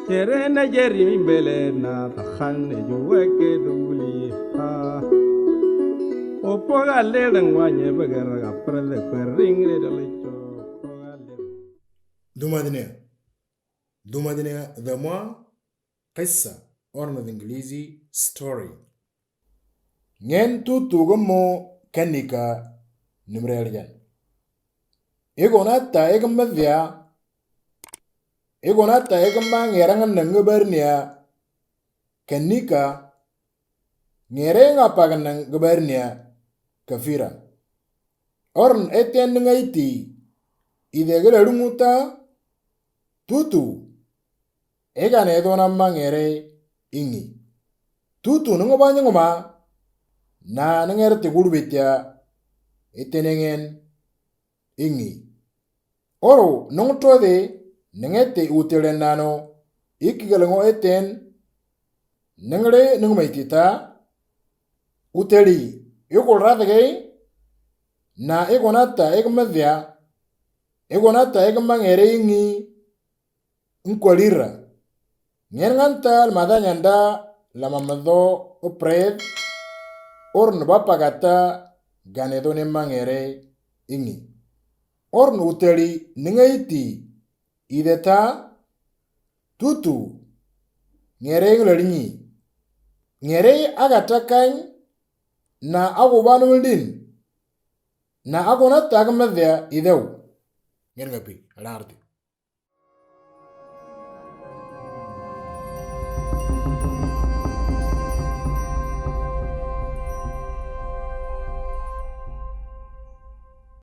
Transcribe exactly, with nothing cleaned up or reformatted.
Tere na jeri mi bele na tahan ne juwe ke duli ha. Opo ga le dang wa nye bagara ga prele kwering re dole cho. Dumadine. Dumadine dhamwa qissa, or na English story. Ngen tutu gamo kanika nimreljan. Ego nata ego mavya. Ego nata ego ma ngerang nang barnia kanika. Ngereng apa nang barnia kafira. Orn eten ngaiti. Ide gela lunguta. Tutu. Ega ne dona mangere ingi. Tutu nungo banyangoma. Na nangere te gulu betia. Etenengen ingi. Oro nung tode nengete utele nano. Iki galango eten. Nengre nung maitita. Uteli. Yoko radagay. Na ego nata ego mavya. Ego nata ego mangere ingi. Nkwalira. Ngen nganta lamada nyanda lamamado upred. Orn bapagata ganedone mangere ingi. Orn uteli ningaiti. Ideta. Tutu. Ngere nglalingi. Ngere agatakany. Na ago banu din. Na ago nata agmavya ideu. Ngen ngapi alarti.